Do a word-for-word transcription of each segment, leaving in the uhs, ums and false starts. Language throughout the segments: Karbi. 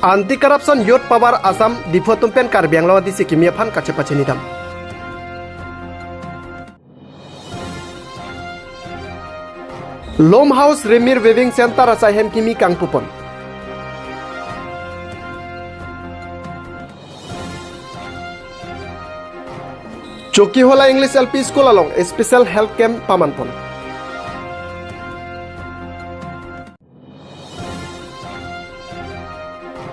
Anti Corruption Youth Power Assam Diphu atum pen Karbi Anglong a-D C kimi aphan kachepachini dam. Loom House Rimmir Weaving Center asaihem kimi kangpupon. Chokihola English L P School along special health camp pamanpon.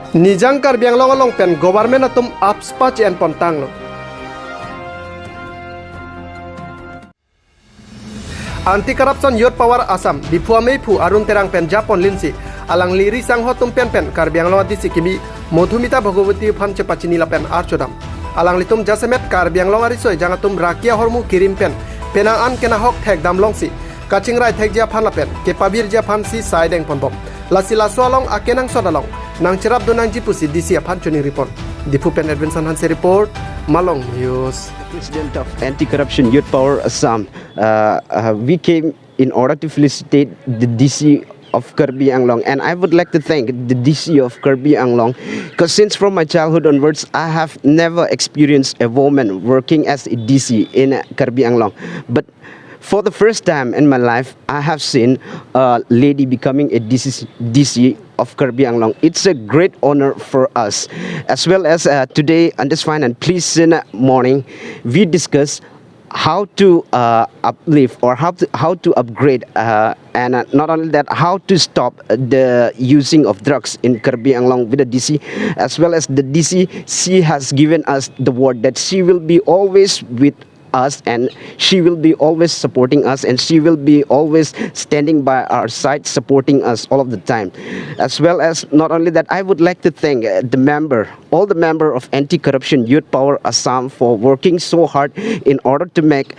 Nijang Karbi Anglong along pen government atum AFSPA che-enpon tanglo. Anti Corruption Youth Power Assam Diphu ameiphu Arun Terang pen japon linsi alangli ri sangho atum pen pen Karbi Anglong a-D C kimi Madhumita Bhagawati aphan chepachini lapen archodam. Alanglitum jasemet Karbi Anglong ariso ejang atum raki ahormu kirim pen penang an kenahok thekdam longsi kachingrai thekji aphan lapen kepabirji aphansi sai dengponbom. Lasi laso along akenangsot along nangcherapdun nangji pusi D C aphan choningripon. Diphu pen Edwinson Hanse report, Malong News. President of Anti-Corruption Youth Power Assam, uh, uh, we came in order to felicitate the D C of Karbi Anglong, and I would like to thank the D C of Karbi Anglong, because since from my childhood onwards, I have never experienced a woman working as a D C in Karbi Anglong. But for the first time in my life, I have seen a lady becoming a D C, D C of Karbi Anglong. It's a great honor for us. As well as, uh, today on this fine and pleasant morning, we discuss how to, uh, uplift or how to, how to upgrade, uh, and, uh, not only that, how to stop the using of drugs in Karbi Anglong with the D C, as well as the D C, she has given us the word that she will be always with us and she will be always supporting us and she will be always standing by our side, supporting us all of the time. As well as, not only that, I would like to thank, uh, the member, all the member of Anti-Corruption Youth Power Assam for working so hard in order to make,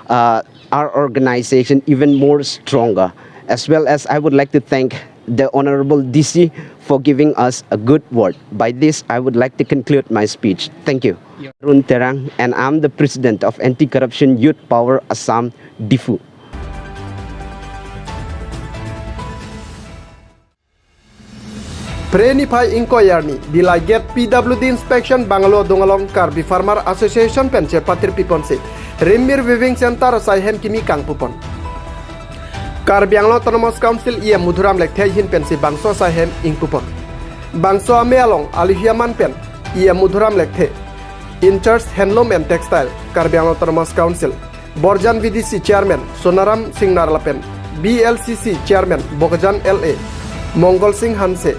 uh, our organization even more stronger. As well as, I would like to thank the Honorable D C for giving us a good word. By this, I would like to conclude my speech. Thank you. Arun Terang, and I'm the president of Anti-Corruption Youth Power Assam, Diphu. Phre niphai ingkoi arni, Dillai Gate P W D inspection bungalow adung along Karbi Farmer Association pen chepatirpiponsi Rimmir Weaving Center asaihem kimi kangpupon. Karbi Anglong Autonomous Council E M Madhuram Lekthe ahin pensi bangso asaihem ingpupon. Bangso amei along aluhi aman pen E M Madhuram Lekthe, in charge Handloom and Textile, Karbi Anglong Autonomous Council, Borjan V D C Chairman Sonaram Singnar lapen B L C C Chairman Bokajan L A Mongol Singh Hanse,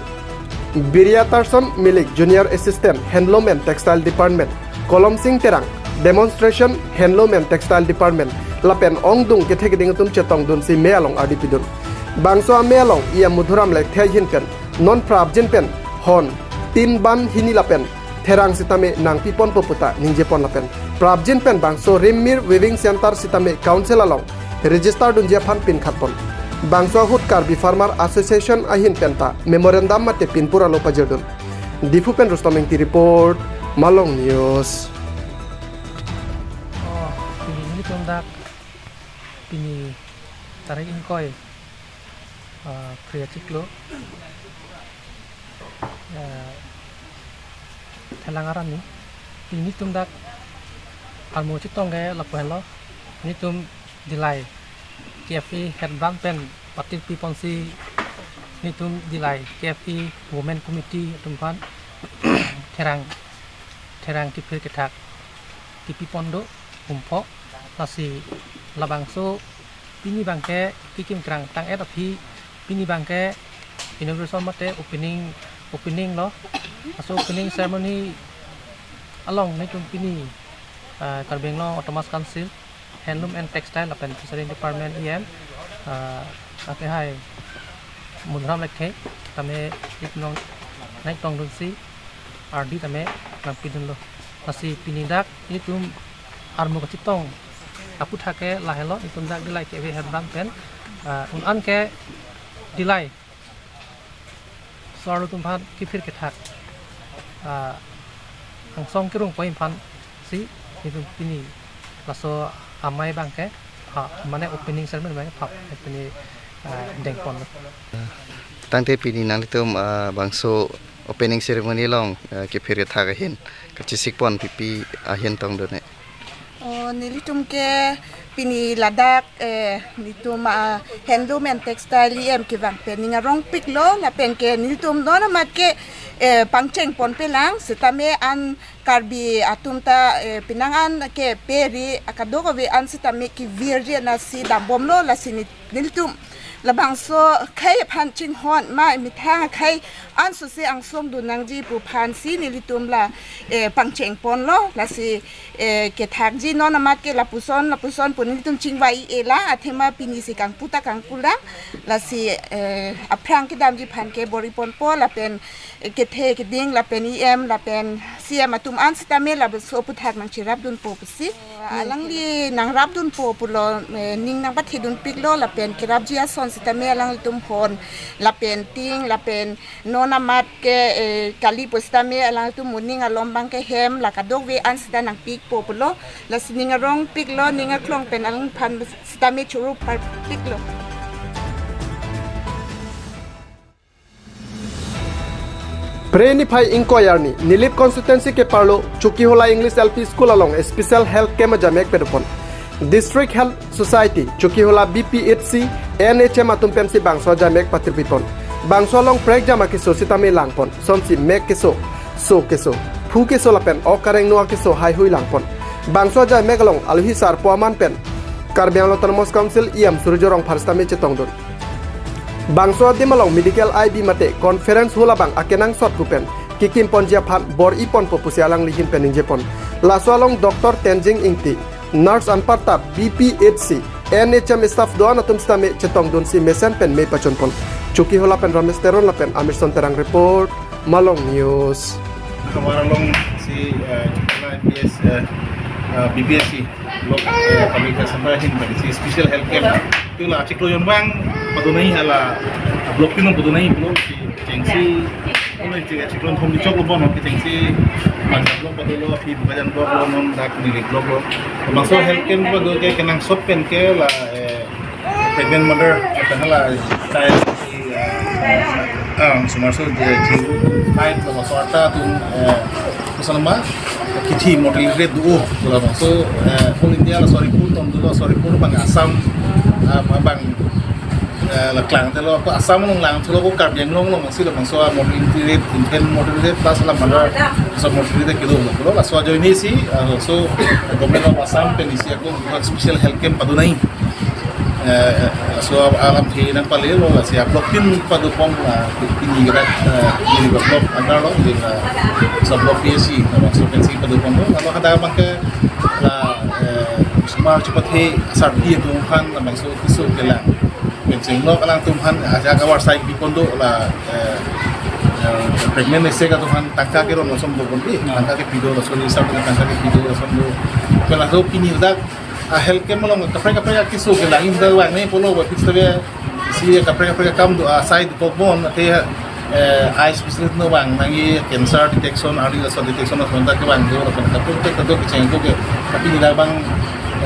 Biriatarson Milik Junior Assistant Handloom and Textile Department Kolom Singh Terang, Demonstration Handloom and Textile Department lapen ongdung kethe keding atum chetongdunsi mei along ardipidun. Bangso amei along E M Madhuram Lekthe ahin pen non prapjin pen hon tin ban hini lapen therang sitame nangpiponpo puta ningjepon lapen prapjin pen bangso Rimmir Weaving Center sitame Council along register dunji aphan pinkhatpon. Bangso ahut Karbi Farmer Association ahin penta memorandum mate pinpur alo pajirdun. Diphu pen Rustom Engti report, Malong News. Oh, pini nelitum dak, pini tarik ingkoi, ah, Phre achiklo, ah, Thelang arni, pini nelitum dak armo chetong ke lapu henlo, nelitum Dillai K F A head branch pen patirpiponsi nelitum Dillai K F A Women Committee atum aphan therang, therang kiphir kethak kipipon do, humpho, lasi labangso pini abangke kekim kerang tang-et aphi, pini abangke inauguration mate opening, opening lo. Laso opening ceremony along nelitum pini, ah, Karbi Anglong Autonomous Council Handloom and Textile lapen Fishery Department E M, ah, akehai Madhuram Lekthe tame ipnong nangtongdunsi ardi tame nangpidunlo. Lasi pini dak nelitum armo kachetong aputhak ke lahelo, nelitum dak Dillai K F A head branch pen, ah, un-an ke Dillai so-arlo atum aphan kiphir kethak, ah, angsong kerung poi aphansi nelitum pini laso amei abangke, ha, mane opening ceremony abangke, ha, pini, ah, dengpon. Tangte pini nanglitum, ah, bangso opening ceremony along, eh, kephere thak ahin kachesik pon pipi ahin tongdun-e. O, nelitum ke pini ladak, eh, nelitum, ah, handloom and textile E M kevang pen ning arongpiklo, lapen ke nelitum non amat ke, eh, pangcheng ponpe lang, setame an Karbi atum ta, eh, penang an ke peri akadokave an setame kevirji anatsi dambomlo, lasi ni nelitum labangso akhei aphan chinghon ma methang akhei ansose angsong dun nangji pu aphansi nelitum la, eh, pangcheng ponlo, lasi, eh, kethakji non amat ke lapuson lapuson pu nelitum chingvai-e lang, athema pini si kangpu ta kangpu lang, lasi, eh, aphrang kedamji aphan ke bor-i ponpo, lapen, eh, kethe keding lapen E M lapen C M atum an setame labangso aputhak nangcherapdunpo pusi. Alangli nangrapdunpo pulo, eh, ning nangpathedunpiklo, lapen kerapji ason setame alanglitum hon lapen ting lapen non amat ke, eh, kali pu setame alanglitum moning alom abang ke hem la kadokave an seta nangpikpo pulo, lasi ning arongpiklo, ning aklong pen alangphan setame choro parpiklo. Phre niphai ingkoi arni, Nilip constituency keparlo, Chokihola English L P School along special health camp ajamek padopon. District Health Society, Chokihola B P H C, N H M atum pensi bangso ajamek patirpipon. Bangso along prekjam akeso sitame langpon, sonsi mek keso, so keso, phu keso lapen ok kareng no akeso haihui langpon. Bangso ajamek along alohi sarpo aman pen Karbi Anglong Autonomous Council E M Surjya Rongphar sitame chetongdun. Bangso adim along medical I B mate conference hall abang akenangsot pu pen kekimponji aphan bor-i ponpo pusi alangli ahin pen ningjepon. Laso along Doctor Tenzing Ingti, nurse anparta B P H C, N H M staff do-an atum sitame chetongdunsi mesen pen mei pachunpon. Chokihola pen Ramesh Teron lapen Amirson Terang report, Malong News. Havar along si, eh, Chokihola M P S, eh, eh, B P H C, Block, eh, Public Health Center ahin bagi si special health camp. Tu la chiklo jon abang padonai hala block tin padonai block si chengsi, ulo chiklo thom choklo bon, chengsi Manja block padolo, aphi Bokajan block lo, non dak Nilip block lo. Bangso health camp pado ke kenangsot pen ke la, eh, pregnant mother, pen hala child, eh, ah, osomar aso je, je, five lo, so arta atum, eh, koson ma, kithi mortality rate do, labangso, eh, whole India laso report tongdunlo, laso report abang Assam, ah, abang, eh, la klangdetlo, ko Assam along langthulo, ko Karbi Anglong alongsi labangso a-mortality rate, infant mortality rate plus la mother, so mortality rate kedo lo, laso ajoinesi, ah, so government of Assam pensi ako special health camp padonai. Eh, so alamthe nangpalelo, si a-block tin padopon la, pini kedak, eh, pini block under lo, di, eh, so block P S C, labangso pensi padoponlo, lalu hadak abang ke la, eh, osomar chepathe asarpi atum aphan labangso keso kelang. Pensi lo alangtum aphan ajak avarsai pipon do la, eh, eh, pregnant ase atum aphan tangka keron lason doponpi, tangka kepi do lason, isar tangka kepi do lason do. Pen laso pini dak a-health camp along kaprek kaprek akeso kelang, inda vang nangji pulo, ba fix tabe si kaprek kaprek akam do asai dokokbom, ate, eh, eye specialist no vang nangji, cancer detection, early laso detection lason ta kevang do, lapen kaprek kaprek kado kecheng ko ke, tapi nila abang,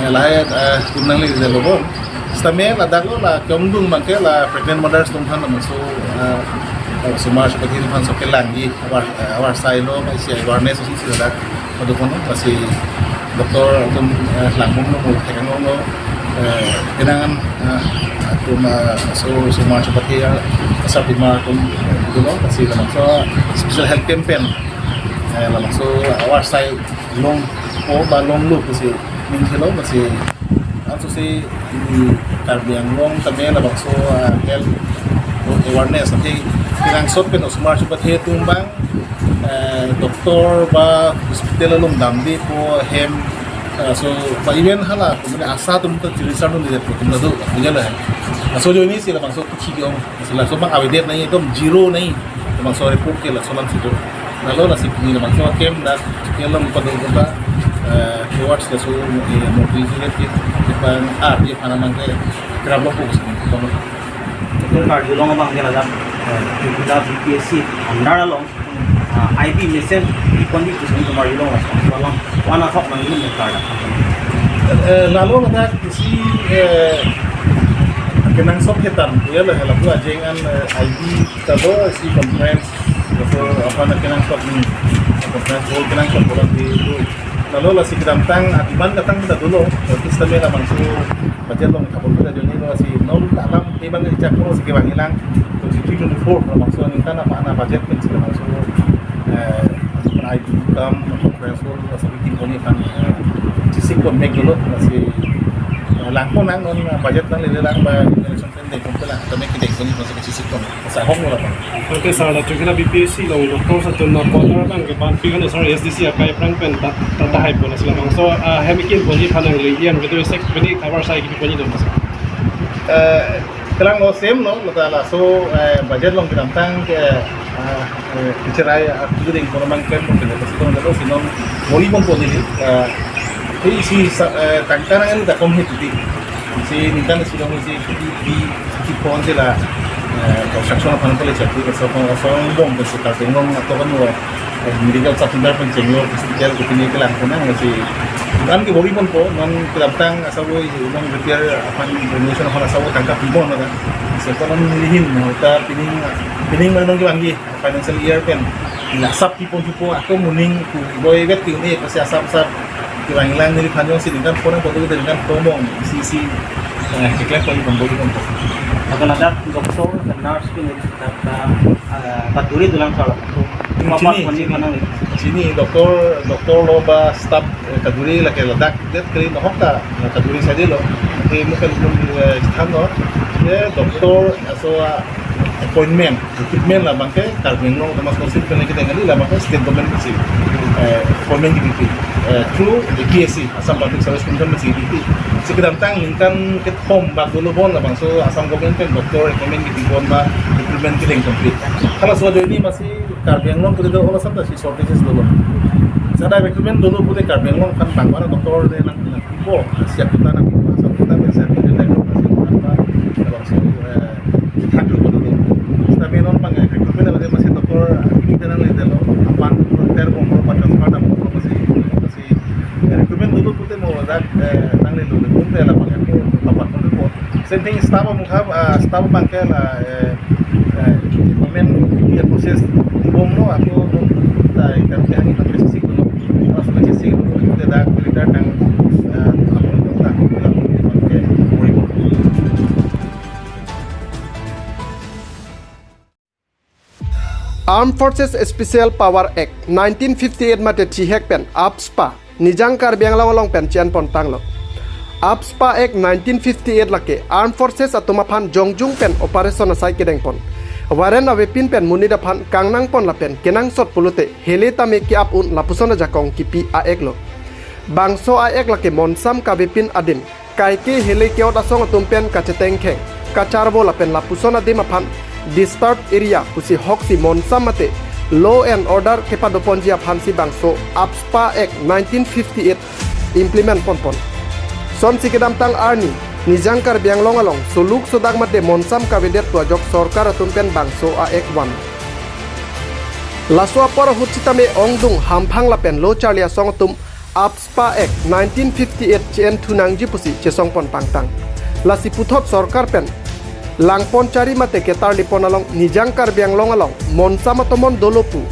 eh, lahai, eh, kun nanglelo bom. Sitame ladak lo la keomdung abang ke la pregnant mothers atum aphan labangso, eh, osomar chepathe atum aphan so kelangji avar, eh, avarsai lo, isi awareness isi ladak. Padopon, lasi doctor atum, eh, langbomlo, mo thekanglo, eh, kenangan, eh, atum, eh, so, osomar chepathe, eh, asarpimar atum, eh, dolo, lasi labangso special health camp pen, eh, labangso avarsai longpo ba longlo pusi ningthelo, lasi ansose ini Karbi Anglong tame labangso, ah, health awareness, ate kenangsot pen osomar chepathe atum abang, eh, doctor ba hospital along damdepo, hem, eh, so ba even hala, kumne ASHA atum ta chiri sardun di atum ta do, puja la. Laso ajoinesi labangso kithi ke-ong, laso abang avedet nangji, ekdom zero nangji, labangso report ke laso alamsi do. Lalu lasi pini labangso camp dak, yang lam pada kota, eh, towards laso, eh, mobility ke, depan, ah, dia mana mangke, kerap lo fokus ni, fokus. Itu karjulong abang ke ladak, eh, kita B P S C andar along, ah, I B mesen, di kondi kusung kemar julong laso, along, wana hok nang ini karda. Eh, lalu ladak isi, eh, kenangsot ketan, ya lah, lalu ajeng an, eh, I B tado isi conference, So, apa na kenangsot ni, apa na hall kenangsot bolang di itu. Lalu lasi kedamtang, ah, demand datang kita dulu. Terus kami lah langsung budget along tabur kita jadi lasi non alam di bang ijak ko si kebang hilang. Terus itu twenty four kalau langsung ini kan apa na budget kan si langsung, eh, apa na item, conference hall, lasi bikin koni kan, eh, sisi kon make dulu, lasi, eh, langkon nang non budget nang lele lang ba election pending kon pela, kita make dek koni lasi sisi kon. Sa hong lo. Oke, sir, la chukina B P S C along doctor atum na quarter abang ke ban pi kan, sir, S D C akai aphrang pen ta, ta, ta hai pon sila bang. So, ah, hem kin pon ji phanang le, yang gitu sek bini kabar sai ki pon ji dong, sir. Eh, kelang lo same lo, lo ta laso, eh, budget along kedamtang ke, ah, eh, bichara ya, ah, kudu ding kono mang kem pon ke, pasti kono lo sinon, boli pon pon ni, eh, isi sa, eh, tangka nang ini ta kom hit di. Si ningkan si dong si di, di, di pon sila, eh, construction aphan kali chakri, so kon, so bom ke si Karbi Anglong ato kan lo, eh, medical center pen chenglo, hospital ko pini kelang ko nang si. Kan ke bori pon po, non kedamtang asal lo, non repair aphan renovation aphan asal lo tangka pi pon na. So kon non lihin, ta pining, pining man non ke banggi. Financial year pen la sap pi pon thupo ako muning ku boi bet pi ne pasi asap sap kevang lang neli phanjong si ningkan pon ko tu ningkan pon bom si si, eh, keklem pon pon bom. Ako ladak doktor, nurse pi ne ta, ta, eh, kaduri dolang sala. Cuma apa sini, pon ni sini. Mana ni? Sini doktor, doktor lo ba staff, eh, kaduri lake ladak det kali nohok ta, eh, kaduri saja lo. Tapi mungkin belum, eh, than lo. Ye doktor aso, ah, appointment, recruitment labang ke Karbi Anglong Autonomous Council pen ke dengan labang ke state government si, eh, appointment kipi, eh, through A P S C, Assam Public Service Commission si kipi. Si kedamtang ningkan kethom bak dolo bon labangso Assam government pen doctor appointment kipi bon ma recruitment kedeng complete. Kalau so ini masih Karbi Anglong kudu do ola sabda si shortages dolo. Sada recruitment dolo pute Karbi Anglong kan tangwana doctor de nang Ko, siap kita nang, siap kita bisa kita nang, siap kita nang, langsung, eh, hak dulu dulu. Tapi non pang, eh, recruitment ada masih doktor, kita nang lihat lo, apa ter bomro pada pada masih, masih, eh, recruitment dulu pute mau ada, eh, nang lihat dulu, pun tela pang, apa pun ko. Same thing staff mukha, ah, staff bangke la, eh, eh, women, ya, process bomno, ako, ta, ikan, ikan, ikan, process ko, process ko, kita dak, kita tang, ah, apa itu, tak, kita, kita, kita, kita, Armed Forces Special Power Act nineteen fifty-eight mate chihek pen AFSPA, Nijang Karbi Anglong along pen chian pon tanglo. AFSPA Act nineteen fifty-eight lake Armed Forces atum aphan jongjung pen operation asai kedeng pon. Warrant avepin pen monit aphan kangnang pon lapen kenangsot pulote hele tame ke-ap un lapuson ajakong kipi a-act lo. Bangso a-act lake monsam kavepin adim kaike hele ke-ot asong atum pen kachetengkheng, kacharvo lapen lapuson adim aphan disturbed area pusi hoksi monsam mate law and order kepadoponji aphansi bangso AFSPA Act nineteen fifty-eight implement ponpon. Sonsi kedamtang arni Nijang Karbi Anglong along suluk sudak mate monsam kavedet pu ajok sorkar atum pen bangso a-act van. Laso apor ahut sitame ongdung hamphang lapen lo charli asong atum AFSPA Act nineteen fifty-eight che-en thu nangji pusi chesong pon pangtang. Lasi puthot sorkar pen langpon chari mate ketarli pon along Nijang Karbi Anglong along monsam atomon dolo pu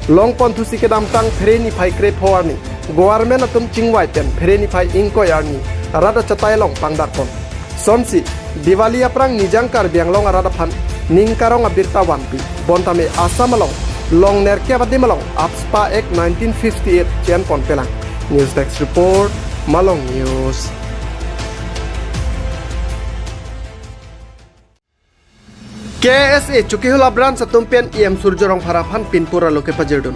long pon thusi kedamtang Phere niphai krepho arni government atum chingvai pen Phere niphai ingkoi arni rat achatai along pangdak pon. Sonsi Diwali aphrang Nijang Karbi Anglong arat aphan ning karong abirta vanpi. Bontame Assam along long nerkep adim along AFSPA Act nineteen fifty-eight che-en pon pelang. News Desk Report, Malong News. K S A Chokihola Branch atum pen E M Surjya Rongphar aphan pinpur alo kepajirdun.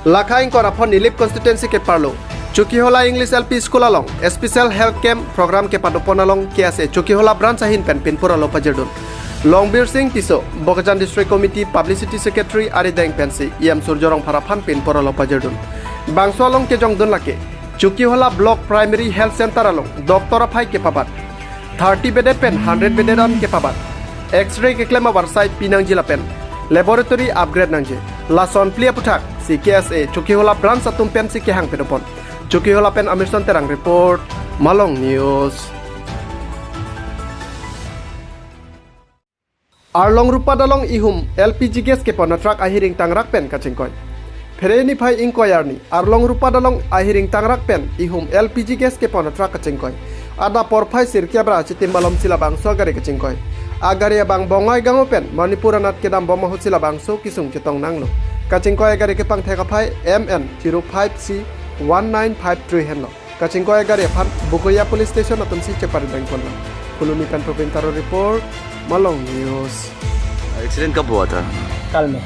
Lakha ingkoi ra pho Nilip constituency keparlo Chokihola English L P School along Special Health Camp program kepadopon along K S A Chokihola Branch ahin pen pinpur alo pajirdun. Longbir Singh Tisso, Bokajan District Committee Publicity Secretary arideng pensi E M Surjya Rongphar aphan pinpur alo pajirdun. Bangso along kejongdun lake Chokihola Block Primary Health Center along doctor aphai kepabat. Thirty bedded pen hundred bedded an kepabat. X-ray keklem avarsai pinangji lapen laboratory upgrade nangji. Lason phli aputhak si K S A Chokihola Branch atum pensi kehang pedopon. Chokihola pen Amirson Terang report, Malong News. Arlong Rupat along ihum L P G gas kepon atruck ahiring tangrak pen kachingkoi. Phere niphai ingkoi arni, Arlong Rupat along ahiring tangrak pen ihum L P G gas kepon atruck kachingkoi. Adap porphai sirkep ra chitim malom si labangso agari kachingkoi. Agari abang Bongaigaon pen Manipur anat kedam bom ahut si labangso kesung chetong nanglo. Kachingkoi agari kepangthek aphai M N zero five C one nine five three henlo. Kachingkoi agari aphan Bokoria Police Station atum si cheparideng ponlo. Phuloni pen Probin Taro report, Malong News. Accident कब हुआ था? कल में।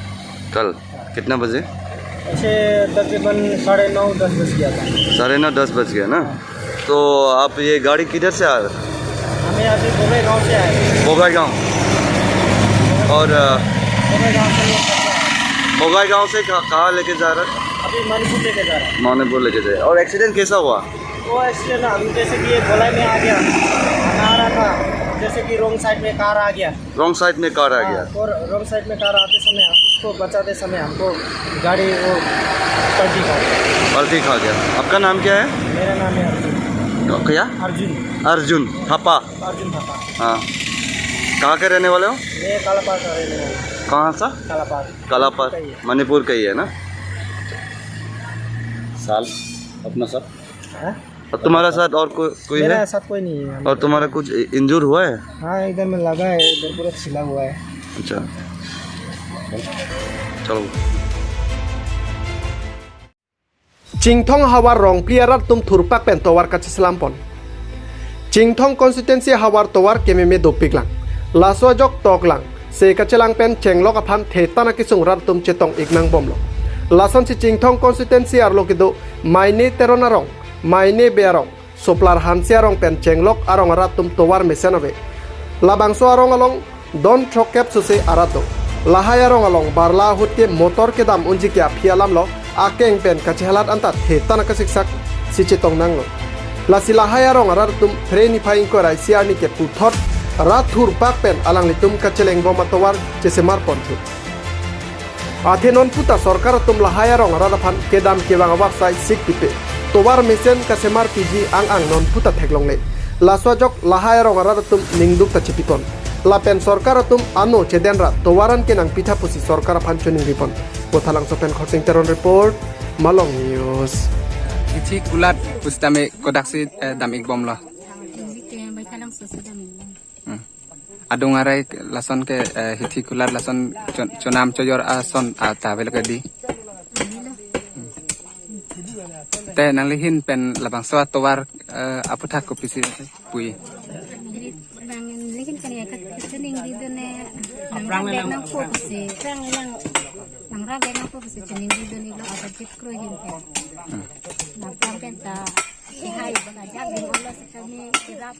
कल। कितना बजे? ऐसे तकरीबन साढ़े नौ दस बज गया था। साढ़े नौ दस बज गया ना? तो आप ये गाड़ी किधर से आ रहे? हमें अभी बोबे गांव से आए। बोगाई गांव। और अ, बोबे गांव से लोग करके आए। बोगाई गांव से कहाँ कहाँ लेके जा रहा है? अभी मणिपुर लेके जा रहा है। मणिपुर लेके जाए। और एक्सीडेंट कैसा हुआ? वो एक्सीडेंट ना, अभी जैसे कि ये गोलाई में आ गया, आ रहा था, जैसे कि रॉन्ग साइड में कार आ गया। रॉन्ग साइड में कार आ गया। हाँ, और रॉन्ग साइड में कार आते समय उसको बचाते समय हमको गाड़ी वो पलटी खा गया। पलटी खा गया। आपका नाम क्या है? मेरा नाम है अर्जुन। क्या? अर्जुन। अर्जुन थापा। अर्जुन थापा। हाँ। कहाँ के रहने वाले हो? मैं कालापार का रहने वाला हूँ। कहाँ सा? कालापार। कालापार। मणिपुर का ही है ना? साल अपना साथ। हाँ? और तुम्हारा साथ और को, कोई मेरा है? साथ कोई नहीं है। और तुम्हारा कुछ इंजूर हुआ है? हाँ, इधर में लगा है, इधर पूरा छिला हुआ है। अच्छा। चलो। Chinthong havar Rongphli arat atum thurpak pen tovar kacheselam pon. Chinthong constituency havar tovar kememe dopiklang. Laso ajok toklang se kachelang pen chenglok aphan thetan akesung rat atum chetong iknang bomlo. Lasonsi Chinthong constituency arlo kedo Maine Teron arong, Maine Bey arong, Soplar Hanse arong pen chenglok arong arat atum tovar mesen ave. Labangso arong along don throkkep sose arat do. Lahai arong along barla ahut ke motor kedam unji ke aphi alamlo, akeng pen kachehalat anta thetan akasiksak si chetong nanglo. Lasi lahai arong arat atum Phre niphai ingkoi ra isi arni ke puthot rat thurpak pen alanglitum kacheleng bom atovar chesemar ponthu. Athe non puta sorkar atum lahai arong arat aphan kedam kevang avarsai sik pipe. Tovar mesen kasemar piji ang ang non puta theklongle. Laso ajok lahai arong arat atum ningduk ta chipipon. Lapen sorkar atum ano chedenra tovar an kenang pitha pusi sorkar aphan choningripon. Bothalangso pen Khorsing Teron report, Malong News. Hithi kulat pusitame kodaksi eh, dam ikbomlo. Ke bai kalang susu dam ikbom. Adung arai lason ke eh, hithi kulat lason chon- chonam choyor ason ata velo ke di. Te nanglihin pen labangso atovar eh, aputhak kopisi pui. Bang lihin kan ya kat kuning di done. Nang rabek nang po kasi. Nang rabek nang po kasi kuning di done lo abajet kro hin pen. Nang pang pen ta. Hai bang ajak di Allah sekami kirap.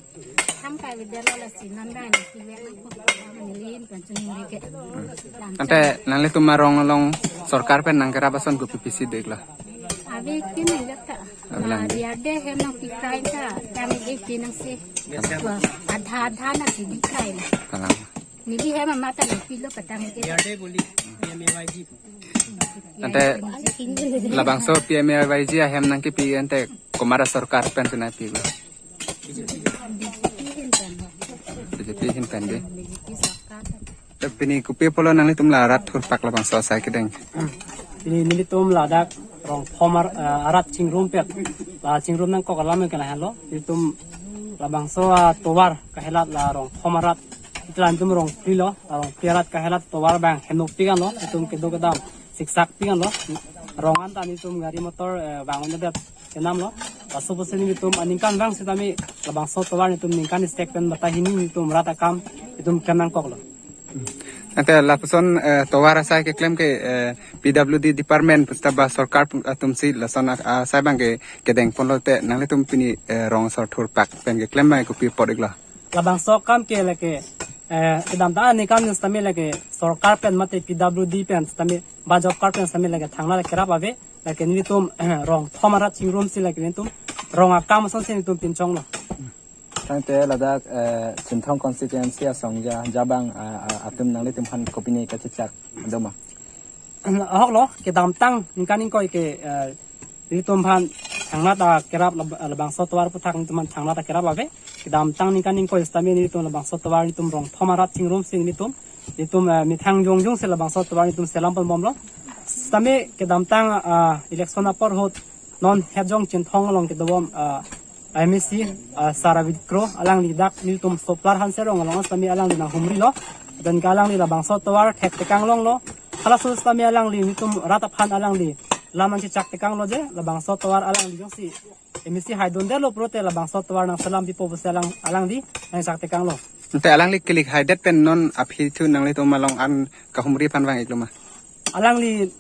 Tangkai video lo lasi nandai nang kiwek nang pun nang lin kan sini dikit. Ante nanglitum arong along sorkar pen nangkerap ason kopipisi dek lo. Abi kini jaka. Abi lang. Dia deh hem nang pikai ka. Kami eh pinang si. Adha adha nang si pikai. Kalang. Nili hem mata nang pilo patang ke. Ante labangso P M A Y G ahem nangkipi ante komara sorkar pen sina pi lo. B J P hin pen de. Te pini kopi apotlo nanglitum la rat thurpak labangso asai kedeng. Pini nelitum ladak Rongphom ar- eh, arat chingrum pek. La chingrum nangkok alam ke lahelo. Nelitum labangso atovar kahelat la Rongphom arat. Ita nelitum Rongphli lo, la Rongphli arat kahelat tovar bang henopik anlo. Nelitum kedo kedam siksak pik anlo. Rong anta nelitum gari motor eh, bang un'edet kenamlo. Laso pusi nelitum aningkanvang sitame labangso tovar nelitum ningkan stek pen batai hini nelitum rat akam nelitum klem nangkoklo. Ante lapuson eh, tovar asai keklem ke eh, P W D department pusita ba sorkar pu- atum si lason a- asai bang ke kedeng ponlo te nanglitum pini eh, rong asor thurpak pen keklem bang kopi apot iklo. Labangso akam ke lake eh, kedamtang aningkan sitame lake sorkar pen mate P W D pen sitame ba job card pen sitame lake thangnatta kerap ave. Lake nelitum Rongphom arat chingrum si lake nelitum rong akam asonsi nelitum pinchonglo. Tangte ladak eh, Chinthong constituency asong ja jabang ah, ah, atum nanglitum aphan kopine kachechak doma. Ahoklo kedamtang ningkan ingkoi ke eh, nelitum aphan thangnatta kerap lab- labangso tovar aputhak nelitum aphan thangnatta kerap ave. Kedamtang ningkan ingkoi sitame nelitum labangso tovar nelitum Rongphom arat chingrum si nelitum Itum, ah, methang jongjong si labangso tovar itum selam ponbomlo. Sitame kedamtang, ah, election apor ahut non Hetjong Chinthong along kedobom, ah, M A C, ah, Sir Abhijit Kro, alangli dak nelitum Soplar Hanserong along sitame alangli nanghumrilo. Lapen ke alangli labangso tovar thektekang longlo. Halaso sitame alangli nelitum rat aphan alangli lam nangchechaktekanglo je, labangso tovar alangli jongsi M A C haidundetlo pulote labangso tovar nangselam pipo pusi alang, alangli nangchaktekanglo. Ante alangli kelik haidet pen non aphi thu nanglitum along an kahumri aphan vang-iklo ma? Alangli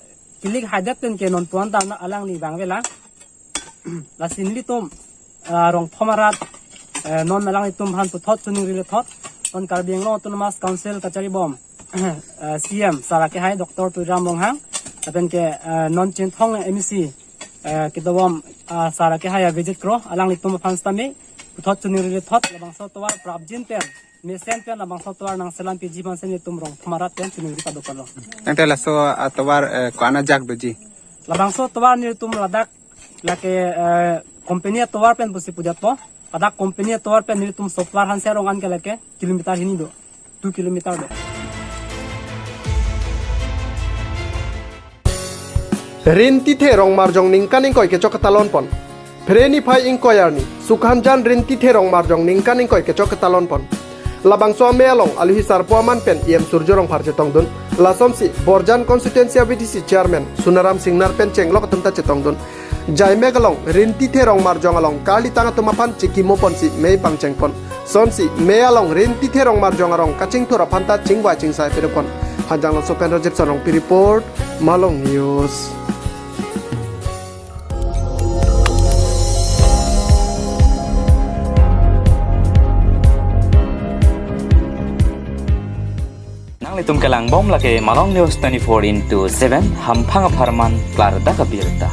kelik haidet pen ke non puan ta na alangli vangvelang. Lasi nelitum, ah, Rongphom arat, eh, non alanglitum aphan puthot choningri lethot, non Karbi Anglong Autonomous Council kacharibom, eh, C M Sir akehai Doctor Tuliram Ronghang, lapen ke, eh, non Chinthong M A C, eh, kedobom, ah, Sir akehai Abhijit Kro, alanglitum aphan sitame puthot choningri lethot, labangso tovar prapjin pen, mesen pen labangso tovar nangselam piji aphan si nelitum Rongphom arat pen choningri padokoklo. Ante laso atovar, eh, ko-an ajak doji? Labangso tovar nelitum ladak lake, eh, company atovar pen pusi pujatpo. Ladak company atovar pen nelitum Soplar Hanserong an ke lake kilometer hini do, two kilometer do. Rintithe Rongmarjong ningkan ingkoi kechok ketalon pon. Phere niphai ingkoi arni, Sukhanjan Rintithe Rongmarjong ningkan ingkoi kechok ketalon pon. Labangso amei along aluhi sarpo aman pen E M Surjya Rongphar chetongdun. Lasonsi Borjan Constituency a V D C Chairman Sunaram Singnar pen chenglok atum ta chetongdun. Jaimek along Rintithe Rongmarjong along karlitang atum aphan chikimo ponsi mei pangcheng pon. Sonsi mei along Rintithe Rongmarjong arong kachingthur aphan ta chingvai chingsai pidun pon. Hanjanglangso pen Rajib Sarongpi report, Malong News. Nanglitum kelangbom lake Malong News twenty-four into seven, hamphang apharman klardak abirta.